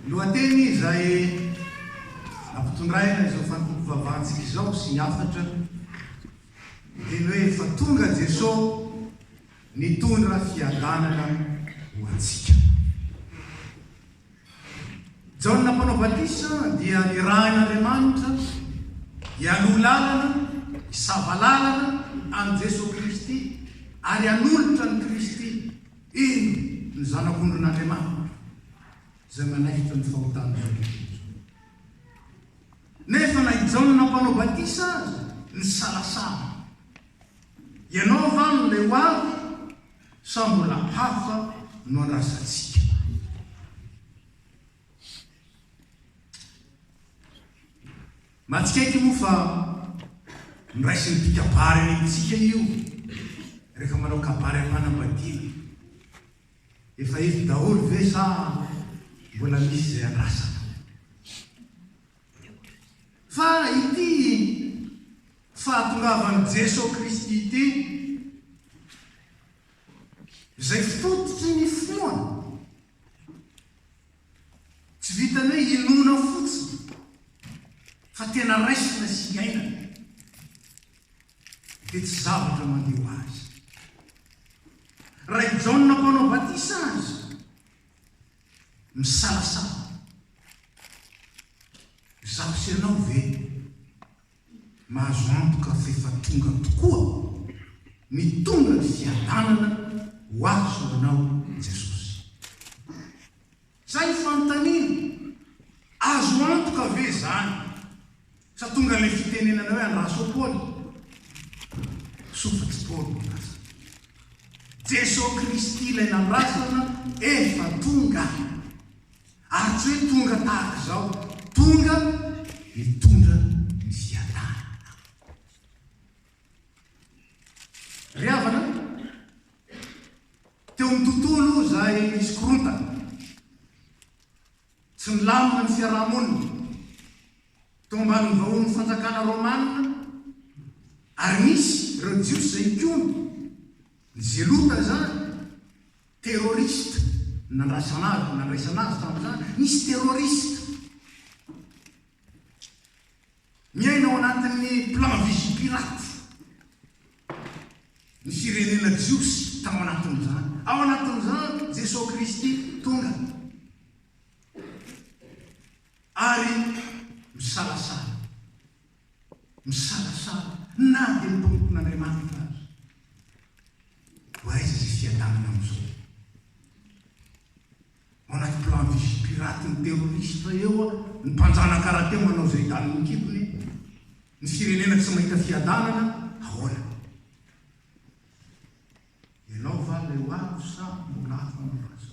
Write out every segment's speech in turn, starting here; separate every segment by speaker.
Speaker 1: Lohateny izay nampitondraina izao fanompoam-pivavahantsika izao sy ny hafatra dia ny hoe efa tonga Jeso nitondra fiadanana ho antsika. Jaona Mpanao Batisa dia nirahin'Andriamanitra hialoha lalana, hisava lalana an'i Jesoa Kristy ary hanolotra an'i Kristy, eny, ny Zanak'ondrin'Andriamanitra izay manaisotra ny fahotan'izao tontolo izao. Nefa na i Jaona Mpanao Batisa aza nisalasala, Ianao va no ilay ho avy sa mbola hafa no andrasantsika? Mahatsikaiky moa fa noraisin'ny mpikabary any amintsika io rehefa manao kabary am-panambadiana. Efa eto daholo ve sa mbola misy izay andrasana? Fa ity fahatongavan'i Jesoa Kristy ity, izay fototry ny finoana, tsy vitan'ny hoe inoana fotsiny fa tena raisina sy iainana, dia tsy zavatra mandeha ho azy. Raha i Jaona Mpanao Batisa aza misalasala, izaho sy ianao ve mahazo antoka fa efa tonga tokoa mitondra ny fiadanana ho ahy sy ho anao Jesosy? Zay ny fanontaniana, azo antoka ve izany? Sa tonga ilay fitenenana hoe andraso Paoly? Soa fa tsy Paoly no andrasana. Jeso Kristy ilay nandrasana efa tonga. Ary tsy hoe tonga tahaka izao, tonga mitondra ny fiadanana. Ry havana, teo amin'ny tontolo izay nisy korontana, tsy nilamina ny fiaraha-monina, teo ambanin'ny vahohon'ny fanjakana romana, ary nisy ireo Jiosy izay nikomy, ny Zelota izany, terroriste, nandraisana azy, nandraisana azy tamin'izany, nisy terroriste. Miaina ao anatin'ny plan Vigipirate ny firenena jiosy tao anatin'izany. Ao anatin'izany Jesoa Kristy tonga ary misalasala, misalasala na dia ny mpanompon'Andriamanitra aza. Ho aiza izay fiadanana amin'izao? Ao anaty plan vigipirate ny terroriste eo, ny mpanjanaka rahateo manao izay danin'ny kibony, ny firenena tsy mahita fiadanana, ahoana? Ianao va ilay ho avy sa mbola hafa no lasa?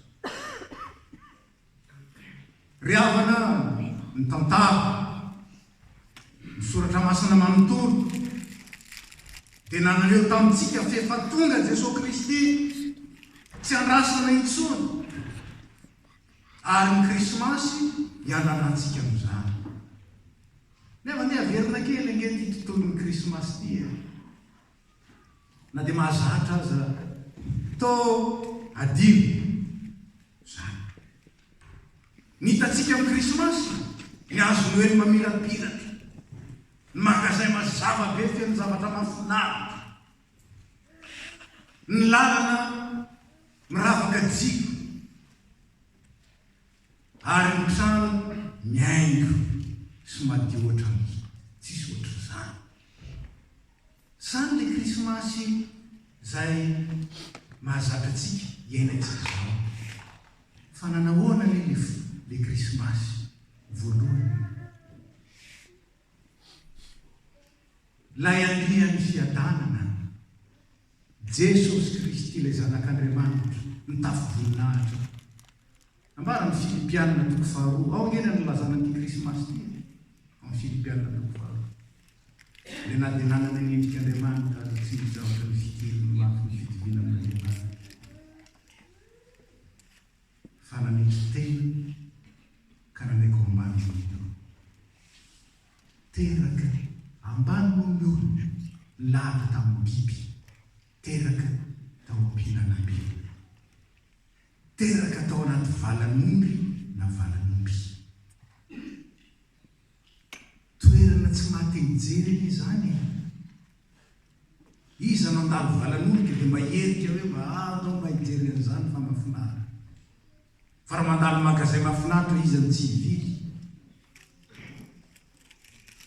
Speaker 1: Ry havana, ny tantara, ny soratra masina manontolo dia naneho tamintsika f'efa tonga Jesoa Kristy, tsy andrasana intsony, ary ny Krismasy hiandrandrantsika amin'izany. Nefa andeha averina kely ange ity tontolon'ny Krismasy ity e! Na dia mahazatra aza toa adino izany. Ny hitantsika amin'ny Krismasy, ny hazo Noely mamirapiratra, ny magasin mazava be feno zavatra mahafinaritra, ny lalana miravaka jiro, ary ny trano mihaingo sy madio ohatran'ny tsisy ohatr'izany. Zany le krismasy zay mahazatra antsika iainantsika zao. Fa nanahoana anie le le krismasy voalohany e? Lay Andrian'ny fiadanana, Jesosy Kristy ilay Zanak'Andriamanitra mitafy voninahitra. Ambaran'ny Filipiana toko faharoa, ao ange ny anilazana an'ity krismasy ity e, ao amin'ny Filipiana toko faharoa. Ilay na dia nanana ny endrik'Andriamanitra aza tsy nisy zavatra nofikiriny mafy ny fitoviana amin'Andriamanitra, fa nanetry tena ka nanaiky ho ambany noho ny olona. Teraka ambany noho ny olona, nilahatra tamin'ny biby, teraka tao am-pihinanam-biby. Teraka tao anaty valan'ondry. Na valan'omby. Toerana tsy maha te hijery anie izany e! Iza nandalo valan'olika dia mba hierika hoe mba andao mba hijery an'izany fa mahafinaritra. Fa raha mandalo magazay mahafinaritra iza no tsy hivily?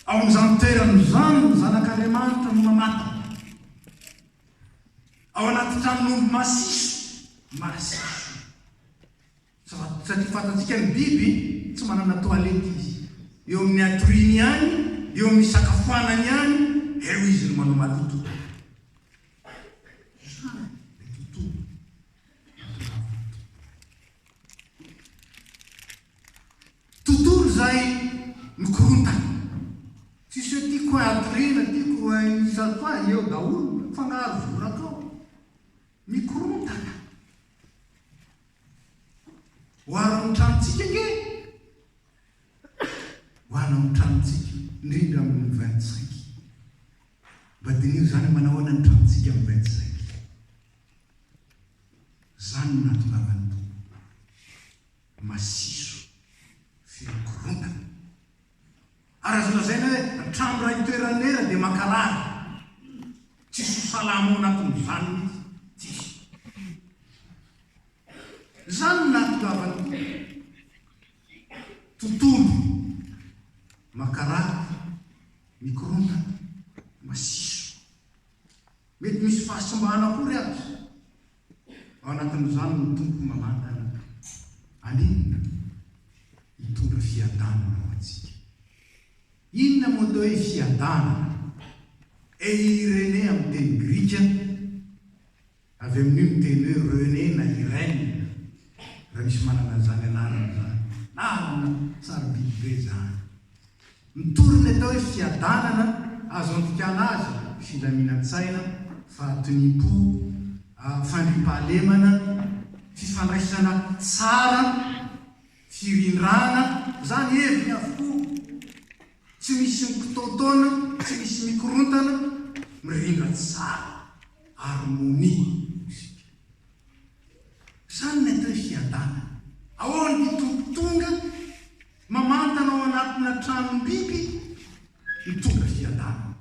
Speaker 1: Ao amin'izany toerana izany ny zanak'Andriamanitra no mamata. Ao anaty tranon'omby masiso, masiso. Satria fantatsika ny biby tsy manana toilette izy. Eo amin'ny atoriany ihany, eo amin'ny isakafoanany ihany, eo izy no manao maloto. Izany ilay tontolo nahatongavan'ny Tompo. Tontolo izay mikorontana. Tsisy hoe tiako hatoriana, tiako hisakafoana, eo daholo, mifangaro voraka ao. Mikorontana. Ho any amin'ny tranontsika ange! Ho any amin'ny tranontsika, indrindra amin'ny 25. Mba diniho izany hoe manao ahoana ny tranontsika amin'ny 25. Izany no nahatongavan'ny Tompo. Masiso, feno korontana. Ary azo lazaina hoe ny trano iray itoeran'ny era dia mankarary. Tsisy ho salama ao anatin'izany mihitsy. Tsisy. Izany no nahatongavan'ny Tompo. Tontolo mankarary, mikorontana, masiso. Mety misy fahasimbana akory aza. Ao anatin'izany ny Tompo mamantana an'inona hitondra fiadanana ho antsika. Inona moa atao hoe fiadanana? Eirene amin'ny teny grika, avy amin'io ny teny hoe René na Irène, raha misy manana an'izany anarana izany. Anarana sarobidy be izany. Mitory ny atao hoe fiadanana, azo andikana azy, filaminan-tsaina, fahatoniam-po, fandriampahalemana, fifandraisana tsara, firindrana, izany heviny avokoa. Tsy misy mikitaotaona, tsy misy mikorontana, mirindra tsara, harmonie isika. Izany ny atao hoe fiadanana. Ahoana ity Tompo tonga mamantana ao anatina tranom-biby mitondra fiadanana?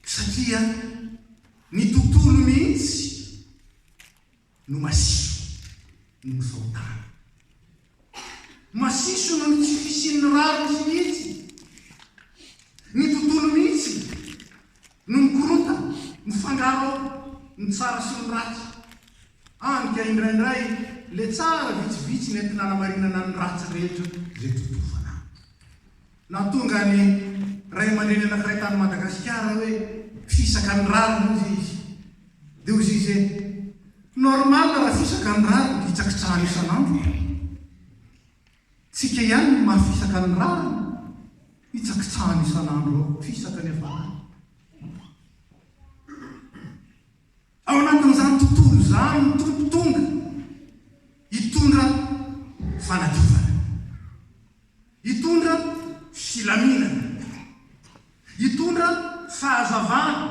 Speaker 1: Satria ny tontolo mihitsy no masiso noho ny fahotana. Masiso noho ny tsy fisian'ny rariny sy ny hitsiny. Ny tontolo mihitsy no mikorontana, mifangaro ao ny tsara sy ny ratsy. Hany ka indraindray ilay tsara vitsivitsy nentina hanamarinana ny ratsy rehetra izay totofana. Nahatonga ny ray aman-dreny anankiray tany Madagasikara hoe fisaka ny rariny hozy izy. Dia hozy izy hoe, normal raha fisaka ny rariny, hitsakitsahana isan'andro. Tsika ihany no mahafisaka ny rariny, hitsakitsahana isan'andro ao, fisaka ny hafarany. Ao anatin'izany tontolo izany ny Tompo tonga hitondra fanadiovana. Hitondra filaminana, hitondra fahazavana,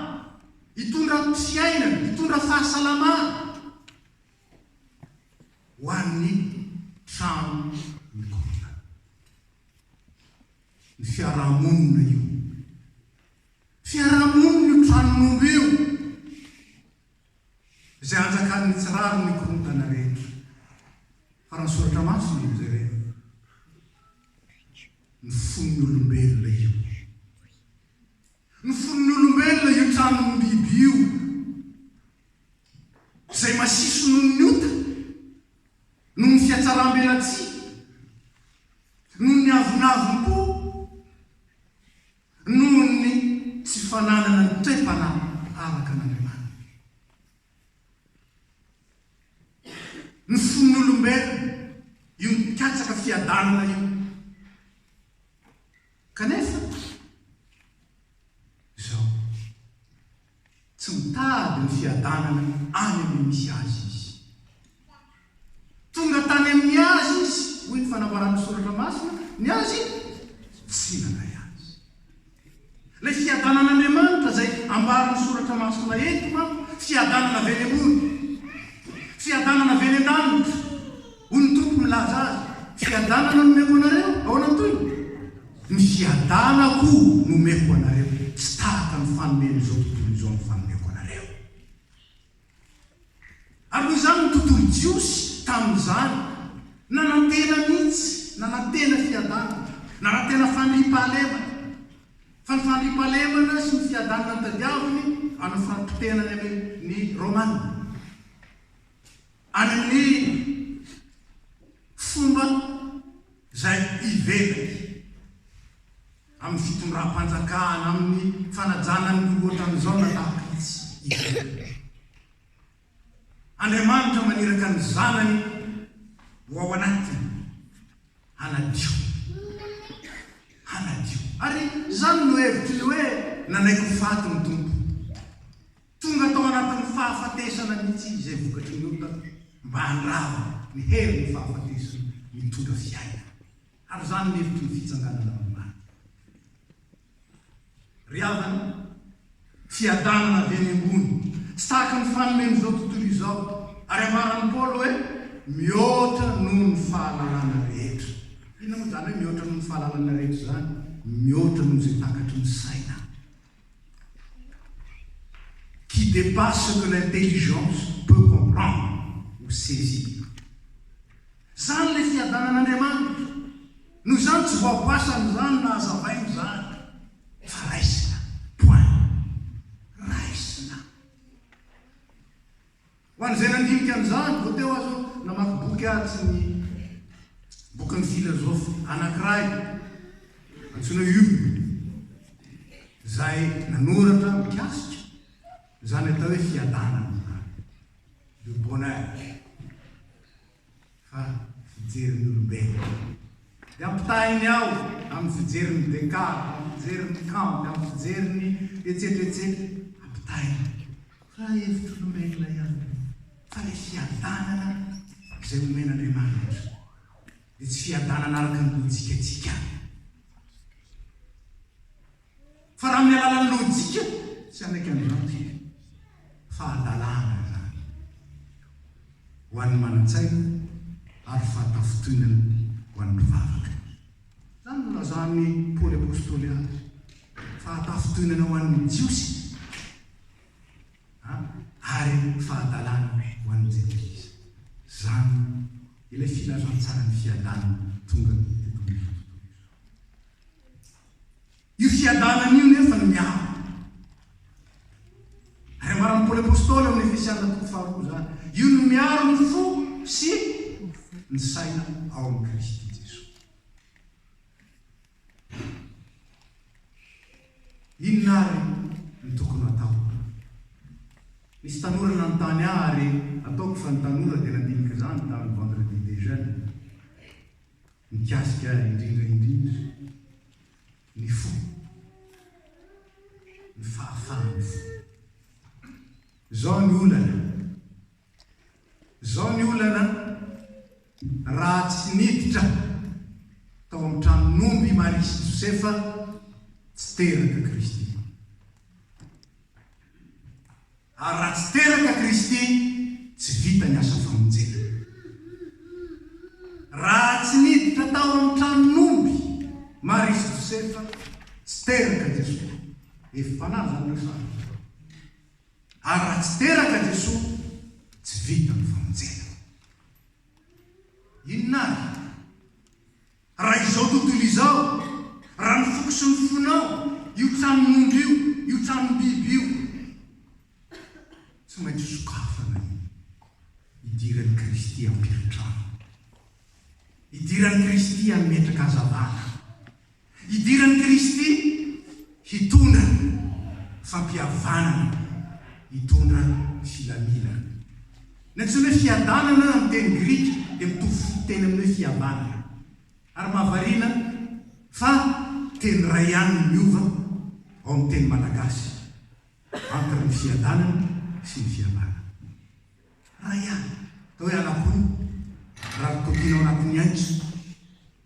Speaker 1: hitondra fiainana, hitondra fahasalamana ho an'ny trano mikorontana. Ny fiarahamonina io. Fiarahamonina io tranon'omby io. Izay anjakan'ny tsy rariny ny korontana rehetra. Fa raha ny soratra masina no jerena, ny fon'ny olombelona io. Ny fon'ny olombelona io tranom-biby io, izay masiso noho ny ota, noho ny fihatsaram-belatsihy, noho ny avonavom-po, noho ny tsy fananana ny toe-panahy araka an'Andriamanitra. Ny fon'olombelona io mikatsaka fiadanana io. Kanefa, izao, tsy mitady ny fiadanana any amin'ny misy azy izy. Tonga tany amin'ny azy izy, hoy ny fanambaran'ny Soratra Masina, ny azy tsy nandray azy. Ilay fiadanan'Andriamanitra izay ambaran'ny Soratra Masina eto manko, fiadanana avy any ambony, fiadanana avy any an-danitra, hoy ny Tompo. Fiadanana no omeko anareo. Ahoana ny tohiny? Ny fiadanako no omeko anareo, tsy tahaka ny fanomen'izao tontolo izao ny fanomeko anareo. Ary noho izany ny tontolo jiosy tamin'izany nanantena mihitsy, nanantena fiadanana, nanantena fandriampahalemana. Fa ny fandriampahalemana sy ny fiadanana notadiaviny any amin'ny fampotehana any amin'ny Romana, any amin'ny fomba izay ivelany, amin'ny fitondram-panjakana, amin'ny fanajana ny olo ohatran'izao na tahaka itsy ivelany. Andriamanitra maniraka ny Zanany ho ao anatiny hanadio. Hanadio. Ary izany no hevitry ny hoe nanaiky ho faty ny Tompo. Tonga tao anatin'ny fahafatesana mihitsy Izy izay vokatry ny ota mba handrava ny herin'ny fahafatesana mitondra fiainana. Ary izany ny hevitry ny fitsanganana amin'ny maty. Ry havana, fiadanana avy any ambony, tsy tahaka ny fanomen'izao tontolo izao, ary ambaran'i Paoly hoe mihoatra noho ny fahalalana rehetra. Inona moa izany hoe mihoatra noho ny fahalalana rehetra izany? Mihoatra noho izay takatry ny saina. Qui dépasse ce que l'intelligence peut comprendre ou saisir. Izany ilay fiadanan'Andriamanitra. Noho izany tsy voaboasana izany na hazavaina izany fa raisina. Point. Raisina. Ho an'izay nandinika an'izany, vao teo aho izao namaky boky aho tsy ny bokin'ny filozofy anankiray antsoina hoe Hume izay nanoratra mikasika izany atao hoe fiadanana izany, le bonheur. Fa fijerin'ny olombelona. Dia ampitahainy ao amin'ny fijerin'i Descartes, amin'ny fijerin'i Kant, amin'ny fijerin'i etsetra etsetra. Ampitahainy. Fa hevitr'olombelona ihany. Fa ilay fiadanana izay omen'Andriamanitra dia tsy fiadanana araka ny lojikantsika. Fa raha amin'ny alalan'ny lojika, tsy hanaiky an'izany isika. Fahadalana izany ho an'ny manan-tsaina ary fahatafintohinana ho an'ny mpivavaka. Izany no nilazan'i Paoly Apostoly azy. Fahatafintohinana ho an'ny Jiosy ary fahadalana ho an'ny Jentilisa. Izany ilay filazantsaran'ny fiadanana tonga teto amin'izao tontolo izao. Io fiadanana io nefa no miaro. Ary ambaran'i Paoly Apostoly ao amin'ny Efesiana toko faharoa izany. Io no miaro ny fo sy ny saina ao amin'i Kristy Jesoa. Inona ary no tokony hatao? Nisy tanora nanontany ahy ary ataoko fa ny tanora dia nandinika izany tamin'ny vendredi des jeunes. Mikasika indrindra indrindra ny fo, ny fahafahan'ny fo. Izao ny olana, izao ny olana raha tsy niditra tao amin'ny tranon'omby i Maria sy Josefa, tsy teraka Kristy. Ary raha tsy teraka Kristy, tsy vita ny asa famonjena. Raha tsy niditra tao amin'ny tranon'omby Maria sy Josefa, tsy teraka Jesoa. Hevi-panahy izany resahana izany. Ary raha tsy teraka Jesoa, tsy vita ny famonjena. Inona ary? Raha izao tontolo izao, raha ny foko sy ny fonao, io tranon'ondry io, io tranom-biby io, tsy maintsy sokafana io, hidiran'i Kristy hampiritrano, hidiran'i Kristy hametraka hazavana, Hidiran'i Kristy hitondra fampihavanana, hitondra filaminana. Ny antsoina hoe fiadanana amin'ny teny grika dia mitovy fototeny amin'ny hoe fihavanana. Ary mahavariana fa teny iray ihany no miova ao amin'ny teny malagasy, entre ny fiadanana sy ny fihavanana. Iray ihany. Atao hoe anankiroa raha kopiana ao anatin'ny aintso.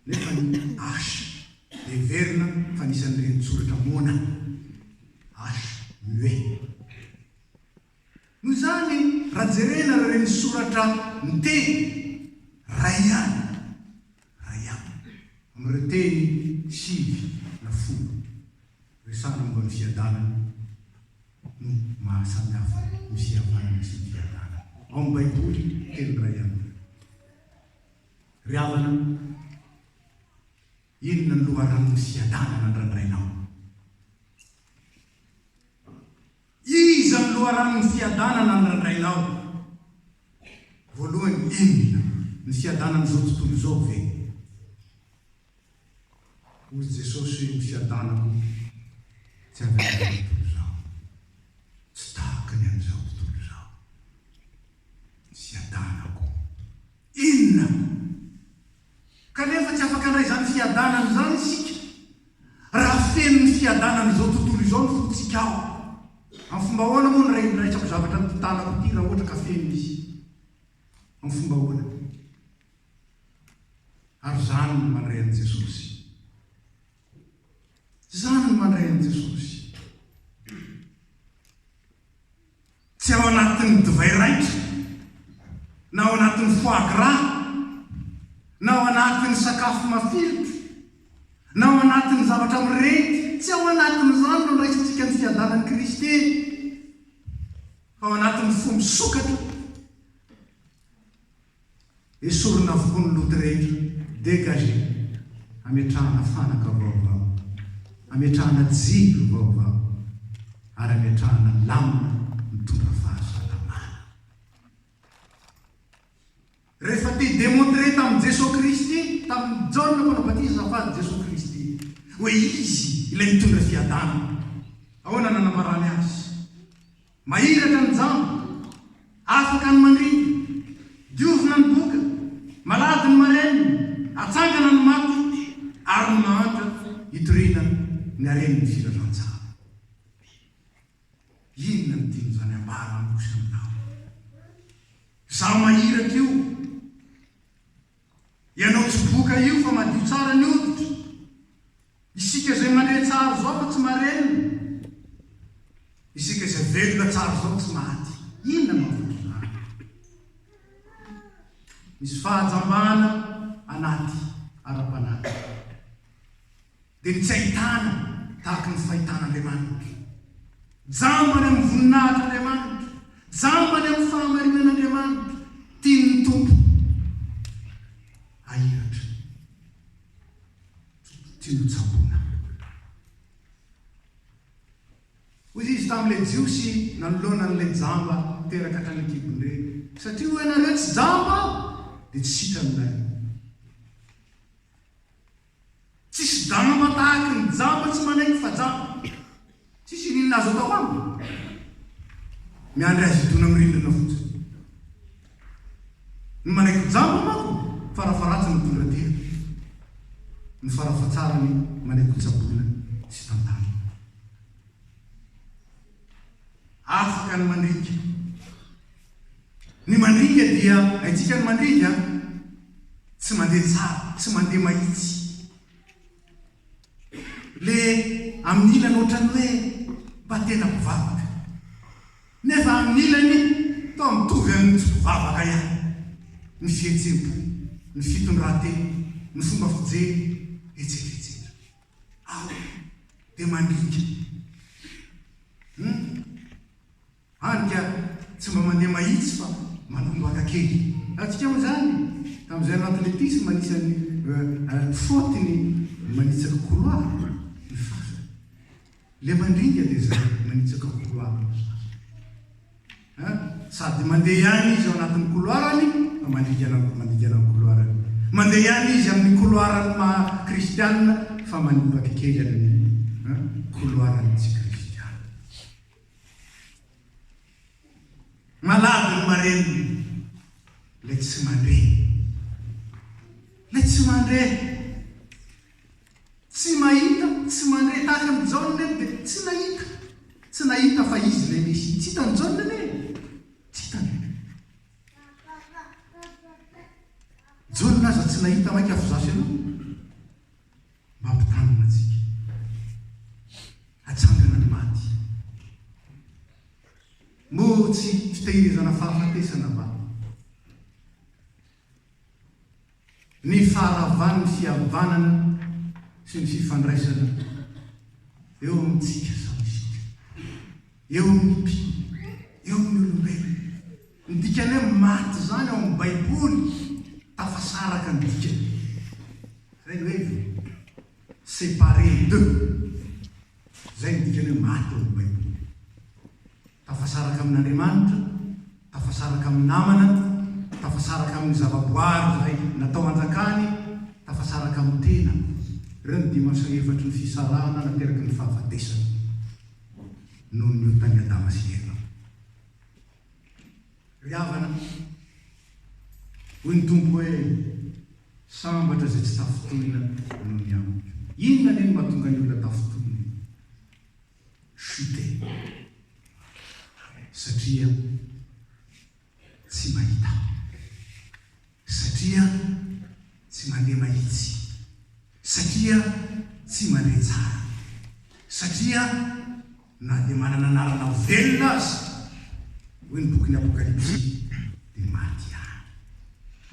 Speaker 1: Nefa ny H dia heverina fa anisan'ny renintsoratra moana, H muet. Noho izany, raha jerena ireo renisoratra miteny, ray ihany, ray ihany. Amin'ireo teny sivy na folo resahana momba ny fiadanana no maha samy hafa ny fihavanana sy ny fiadanana. Ao amin'ny Baiboly, teny iray ihany ireo. Ry havana, inona ny loharanon'ny fiadanana andrandrainao? Iza no loharanon'ny fiadanana andrandrainao? Voalohany, inona? Ny fiadanan'izao tontolo izao ve? Hoy Jesosy, Ny fiadanako tsy avy amin'izao tontolo izao. Tsy tahaka ny an'izao tontolo izao. Ny fiadanako. Inona? Kanefa tsy afaka handray izany fiadanana izany isika raha feno ny fiadanan'izao tontolo izao ny fontsika ao. Amin'ny fomba ahoana moa no iraisako zavatra amin'ity tanako ity raha ohatra ka feno izy? Amin'ny fomba ahoana? Ary izany no mandray an'i Jesosy. Izany no mandray an'i Jesosy. Tsy ao anatin'ny divay raitra, na ao anatin'ny foie gras, na ao anatin'ny sakafo mafilotra, na ao anatin'ny zavatra mirenty, tsy ao anatin'izany no andraisantsika ny fiadanan'i Kristy, fa ao anatin'ny fo misokatra. Esorina avokoa ny loto rehetra, dégager, ametrahana fanaka vaovao, ametrahana jiro vaovao ary ametrahana lamina mitondra fahasalamana. Rehefa te hi-démontrer tamin'i Jesoa Kristy, tamin'i Jaona mpanao batisa azafady, Jesoa Kristy, hoe Izy ilay mitondra fiadanana, ahoana nanambarany azy? Mahiratra ny jamba, afaka ny mandringa, diovina ny boka, malady ny marenina, atsangana ny maty, ary ny mahantra hitoriana ny haren'ny filazantsara. Inona no tian'izany ambara amiko sy aminao? Izaho mahiratra io, ianao tsy boka io fa madio tsara ny hoditra. Isika izay mandre tsara izao fa tsy marenina. Isika izay velona tsara izao tsy maty. Inona no hahafantarana? Misy fahajambana anaty ara-panahy. Dia ny tsy ahitana tahaky ny fahitan'Andriamanitra. Jambany amin'ny voninahitr'Andriamanitra. Jambany amin'ny fahamarinan'Andriamanitra. Tian'ny Tompo ahiratra. Tsy notsaboina. Hoy izy tamin'ilay Jiosy nanoloana an'ilay jamba teraka hatrany an-kibon-dreny, Satria hoy ianareo tsy jamba aho, dia tsy sitrana ilay. Tsisy jamba tahaky ny jamba tsy manaiky fa jamba. Tsisy ininona azo atao aminy. Miandry azy hidona amin'ny rindrina fotsiny. Ny manaiky ho jamba manko farafaharatsiny mitondra tena. Ny farafahatsarany manaiky ho tsaboina sy tantanina. Afaka ny mandringa. Ny mandringa dia, haintsika ny mandringa, tsy mandeha tsara, tsy mandeha mahitsy. Le amin'ny ilany ohatran'ny hoe mba tena mpivavaka. Nefa amin'ny ilany toa mitovy amin'ny tsy mpivavaka ihany. Ny fihetsem-po, ny fitondran-tena, ny fomba fijery, etsetra etsetra. Ao dia mandringa. Hum. Hany ka tsy mba mandeha mahitsy fa manombaka kely. Antsika moa izany, tamin'izay ny athlétisme anisan'ny faute ny manitsaka couloir ny sasany. Le mandringa dia izay manitsaka couloir ny sasany. An! Sady mandeha ihany izy ao anatin'ny couloir-ny fa mandringana mandingana ny couloir-ny. Mandeha ihany izy amin'ny couloir-n'ny maha kristianina fa manipaka kely amin'ny couloir-n'ny tsy kristianina. Malady ny marenina, ilay tsy mandre. Ilay tsy mandre. Tsy mahita, tsy mandre. Tahaka an'i Jaona eto dia tsy nahita. Tsy nahita fa izy ilay Mesia. Tsy hitan'i Jaona anie e. Tsy hitany. Jaona aza tsy nahita mainka f'izaho sy ianao. Mampitanina antsika. Hatsangana ny maty. Moa tsy fitehirizana fahafatesana va ny faharavan'ny fihavanana? sy ny fifandraisana eo amintsika samy isika, eo amin'ny mpino, eo amin'ny olombelona. Ny dikan'ny hoe maty izany ao amin'ny Baiboly, tafasaraka ny dikany. Izay no heviny. Séparé de. Izay no dikan'ny hoe maty ao amin'ny Baiboly. Tafasaraka amin'Andriamanitra, tafasaraka amin'ny namana, tafasaraka amin'ny zavaboary izay natao hanjakany, tafasaraka amin'ny tena. Ireo no dimension efatry ny fisarahana nateraky ny fahafatesana noho ny otan'i Adama sy Eva. Ry havana, hoy ny Tompo hoe, Sambatra izay tsy tafintohina noho ny amiko. Inona anie no mahatonga ny olona tafintohina e? Chuter. Satria tsy mahita. Satria tsy mandeha mahitsy. Satria tsy mandre tsara. Satria na dia manana anarana ho velona aza, hoy ny bokin'ny Apokalypsy, dia maty ihany.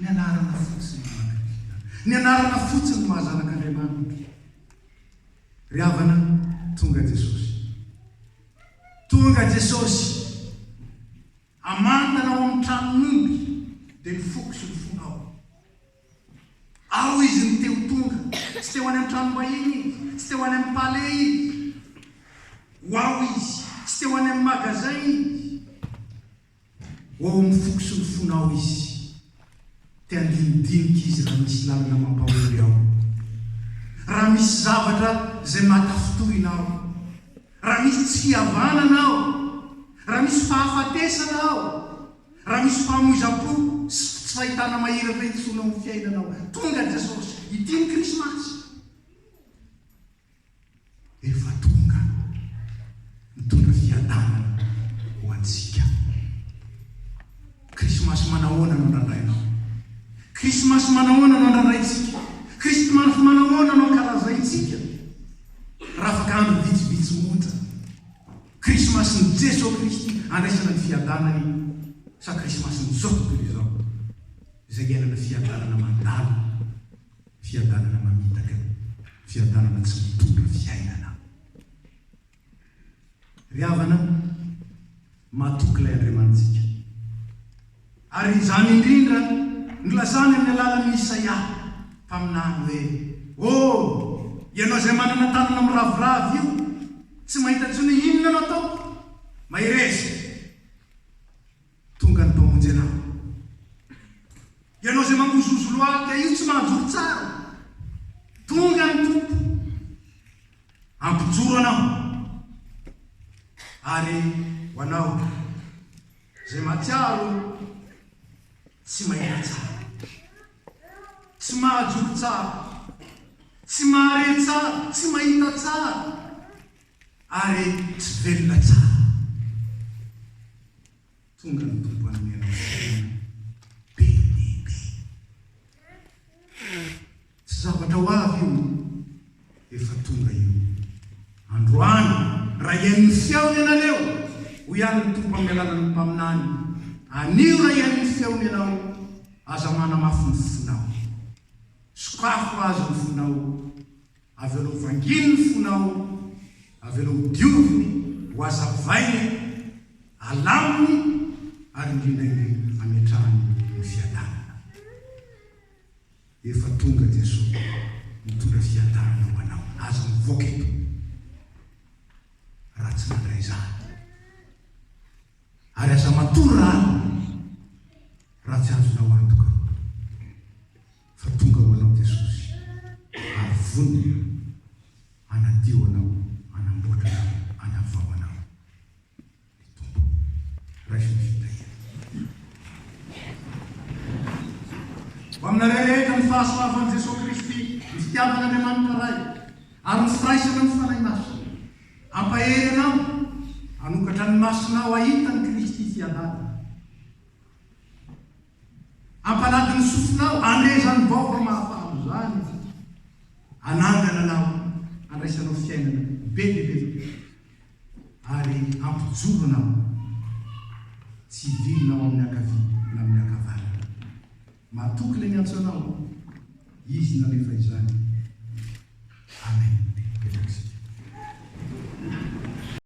Speaker 1: Ny anarana fotsiny no maha kristiana. Ny anarana fotsiny no maha zanak'Andriamanitra. Ry havana, tonga Jesosy. Tonga Jesosy. Hamantana ao amin'ny tranon'omby, dia ny foko sy ny fonao. Ao izy no te ho tonga. Tsy te ho any amin'ny tranom-bahiny izy. Tsy te ho any amin'ny palais izy. Ho ao izy. Tsy te ho any amin'ny magasin izy. Ho ao amin'ny foko sy ny fonao izy. Te handinidinika izy raha misy lalana mampahory ao. Raha misy zavatra izay mahatafintohina ao. Raha misy tsy fihavanana ao. Raha misy fahafatesana ao. Raha misy famoizam-po sy tsy fahitana mahiratra intsony ao amin'ny fiainanao. Tonga Jesosy. Ity ny Krismasy. Efa tonga mitondra fiadanana ho antsika. Krismasy manahoana no andrandrainao? Krismasy manahoana no andrandraintsika? Krismasy manahoana no ankalazaintsika? Raha afaka andro vitsivitsy monja. Krismasin'i Jesoa Kristy andraisana ny fiadanany sa Krismasin'izao tontolo izao izay iainana fiadanana mandalo? Fiadanana mamitaka, fiadanana tsy mitondra fiainana. Ry havana, matoky ilay Andriamanitsika. Ary izany indrindra nilazany amin'ny alalan'i Isaia mpaminany hoe, O, ianao izay manana tanana miraviravy io, tsy mahita intsony hoe inona no ataoko, mahereza. Tonga ny Mpamonjy anao. Ianao izay mangozohozo lohalika io tsy mahajoro tsara. Tonga ny Tompo hampijoro anao. Ary ho anao izay mahatsiaro tsy mahita tsara, tsy mahajoro tsara, tsy mahare tsara, tsy mahita tsara, ary tsy velona tsara. Tonga ny Tompo hanome anao fiainana be dia be. Tsy zavatra ho avy io, efa tonga io. Androany, raha hihaino ny feony ianareo, hoy ihany ny Tompo amin'ny alalan'ny mpaminany, anio raha hihaino ny feony ianao, aza manamafy ny fonao. Sokafo azy ny fonao. Avelao vanginy ny fonao, avelao ho dioviny, ho hazavainy, alaminy ary indrindra indrindra ametrahany ny fiadanana. Efa tonga Jesoa mitondra fiadanana ho anao. Aza mivoaka eto raha tsy mandray izany. Ary aza matory raha raha tsy azonao antoka. Fa tonga ho anao Jesosy ary vonona hanadio anao, hanamboatra anao, hanavao anao ny Tompo. Raiso ny fitahiana. Ho aminareo rehetra ny fahasoavan'i Jesoa Kristy, ny fitiavan'Andriamanitra Ray, ary ny firaisana amin'ny Fanahy Masina. Hampahery anao, hanokatra ny masonao hahita an'i Kristy fiadanana. Hampalady ny sofinao handre izany vaovao mahafaly izany, hanangana anao handraisanao fiainana be dia be ary hampijoro anao tsy hivily na ho amin'ny ankavia na amin'ny ankavanana. Matoky ilay niantso anao, Izy nalefa izany.